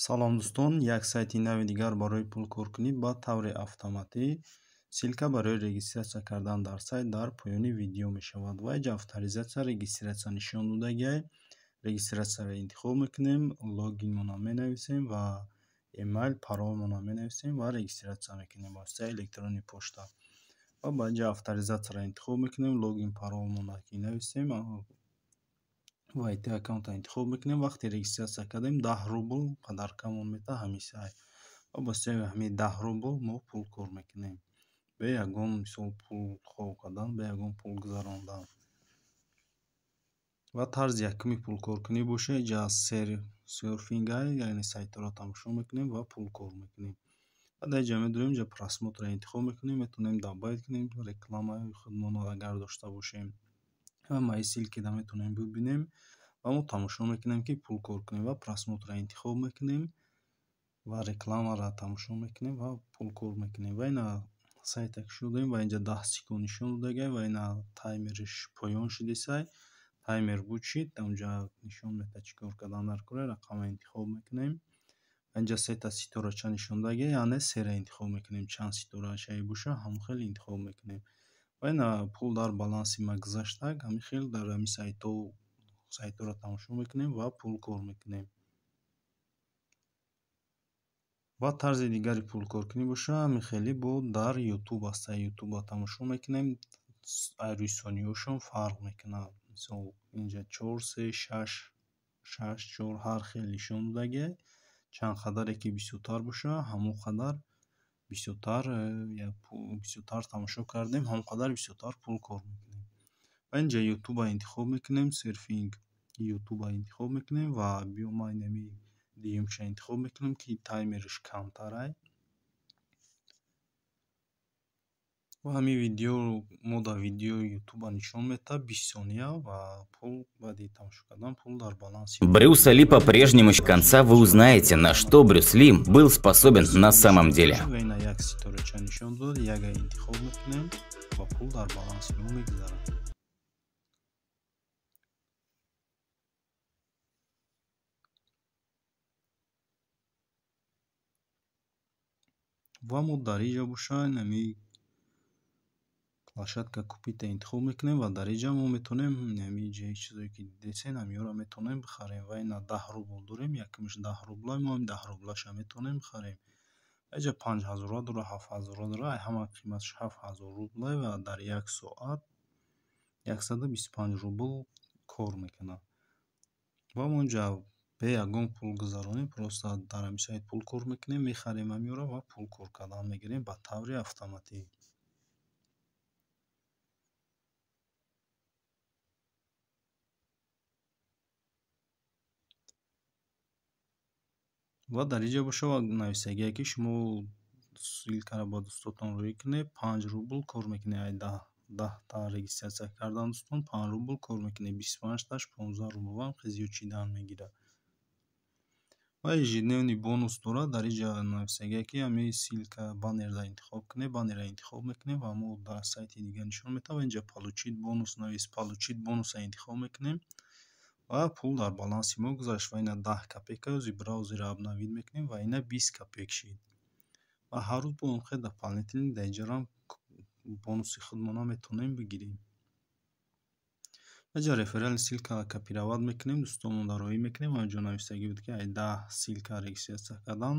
Салом дӯстон, як сайти нави дигар барои пулкоркунӣ ба таври автоматӣ. Ссылка барои регистрация кардан дар сайт дар поёни видео мешавад ва инҷа авторизация регистрация нишон додагиай. Регистрацияро интихоб мекунем, логинмонро менависем ва эмайл, паролмонро менависем ва регистрация мекунем ба воситаи электронни почта. Ва ба инҷа авторизатсияро интихоб мекунем, логин паролмонро ки нависем ва IT аккаунтро интихоб мекунем. Вақте регистрация кардем, 10 рубл подаркамон метаҳад ҳамин сайт. Ва ба воситаи ҳамин 10 рубл мо пул кор мекунем. Бе ягон мисол пул хоб кардан, бе ягон пул гузарондан. Ва тарзи якуми пулкоркунӣ боша, инҷа серфинг, яъне сайтҳоро тамошо мекунем ва пул кор мекунем. Ва дар инҷа медорем, инҷа просмотрро интихоб мекунем, метавонем добавить кунем рекламаи худмонро агар дошта бошем. Ва мои ссылкида метавонем бибинем ва мо тамошо мекунем, ки пул кор кунем ва просмотрро интихоб мекунем ва рекламаро тамошо мекунем ва пул кор мекунем. Ва ина сайта кушодем ва инҷа 10 секунд нишон додагиай ва ина таймериш поён шудисай. Таймер буд шид, онҷа нишон медиҳад чӣ кор кардан дар кора, рақамро интихоб мекунем. Инҷа сета ситорача нишон додагиай, яъне сера интихоб мекунем. Чанд ситорачае боша, ҳамон хел интихоб мекунем. Ва ина пул дар баланси ма гузаштаг, ҳамин хел дар ҳамин сайтҳоро тамошо мекунем ва пул кор мекунем. Ва тарзи дигари пулкоркунӣ боша, ҳамин хеле бо дар Ютуб аст. Ютубро тамошо мекунем, рӯи сониҳошон фарқ мекунад. Мисол инҷа 4, 3, 6, 6, 4 ҳар хел нишон додагиай. Чанд қадаре ки бисёртар боша, ҳамон қадар бисёртар тамошо кардем, ҳамон қадар бисёртар пул кор мекунем. Ва инҷа Ютубро интихоб мекунем, серфинг Ютубро интихоб мекунем ва биё ман инами дуюмча интихоб мекунем, ки таймериш камтарай. Ва ҳамин видео мо дар видеои Ютуба нишон медиҳад 20 сония ва пул баъди тамошо кардан пул дар баланси. Брюса Ли по-прежнему конца вы узнаете, на что Брюс Ли был способен на самом деле. Ва ина як ситорача нишон дод, яга интихоб мекунем ва пул дар баланси мо мегузарад. Ва мо дар инҷа боша инами площадка купить интихоб мекунем ва дар инҷа мо метавонем ҳамин ҷои чизое ки дидесен, ҳаминҳоро метавонем бихарем. Ва ина 10 рубл дорем, якумиш 10 рубла, мо ҳам 10 рублаша метавонем бихарем. Инҷа 5000 дора, 7000 дора, ҳама қиматаш 7000 рубла ва дар як соат 125 рубл кор мекунад. Ва мо инҷа бе ягон пул гузаронем, просто дар ҳамин сайт пул кор мекунем, мехарем ҳаминҳоро ва пул кор кардан мегирем ба таври автоматӣ. Ва дар инҷа боша нависагие, ки шумо ссылкаро ба дӯстотон рӯй кунед, 5 рубл кор мекунед. Ай 10та регистрация кардан дӯстон, 5 рубл кор мекунед, 25таш 15 рубл ва ҳам зиёд шидан мегирад. Ва ежедневный бонус дорад. Дар инҷа нависагие, ки ҳамин ссылка баннерро интихоб кунед, баннерро интихоб мекунем ва мо дар сайти дигар нишон медиҳад ва инҷа получить бонус навис, получить бонусро интихоб мекунем ва пул дар баланси мо гузашт ва ина 10 копейка ози браузерро обновить мекунем ва ина 20 копейк шид. Ва ҳар рӯз бо он хел дополнительный дар инҷаам бонуси худмонро метавонем бигирем. Инҷа реферальный ссылка копировать мекунем, дӯстонмонро роҳӣ мекунем ва инҷо нависагӣ буд, ки ай 10 ссылка регистрация кардан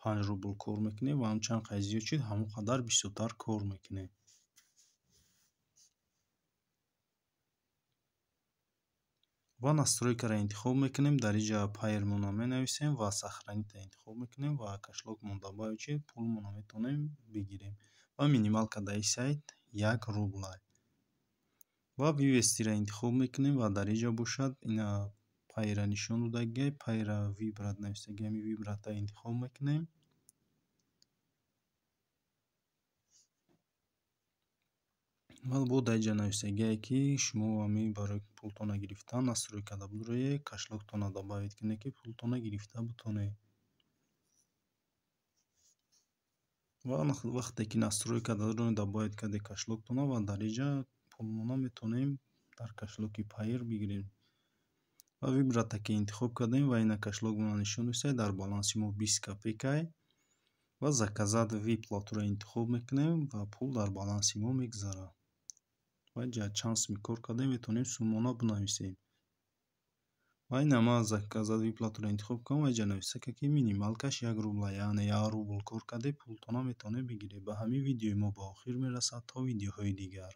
5 рубл кор мекунем ва ҳам чанд қадр зиёд шид, ҳамон қадар бисёртар кор мекунем. Ва настройкаро интихоб мекунем, дар инҷа пайрмонро менависем ва сохранитьро интихоб мекунем ва кошелёкмон добавить шид, пулмонро метавонем бигирем. Ва минималка дар ин сайт 1 рублай. Ва вывестиро интихоб мекунем ва дар инҷа бошад ина пайра нишон додагиай, пайра выбрать нависагиай, ҳамин выбратьро интихоб мекунем. Ва бо дар инҷа нависагиае, ки шумо ҳамин барои пултонро гирифтан настройкада бироед, кошелёктонро добавить кунед, ки пултонро гирифта битонед. Ва вақте ки настройкада добавить кардед кошелёктонро ва дар инҷа пулмонро метавонем дар кошелёки Payeer бигирем. Ва выбрать ки интихоб кардем ва ина кошелёкмона нишон додааст, дар баланси мо 20 копейкай ва «Заказать выплату» ро интихоб мекунем ва пул дар баланси мо мегузарад. Ва инҷа чанд суми кор кардем, метавонем суммона бинависем. Ва ина ман «Заказать выплату» ро интихоб кардам ва инҷа нависта кард, ки минималкаш 1 рубла, яъне 1 рубл кор кардед, пултонро метавонед бигиред. Ба ҳамин видеои мо ба охир мерасад. То видеоҳои дигар.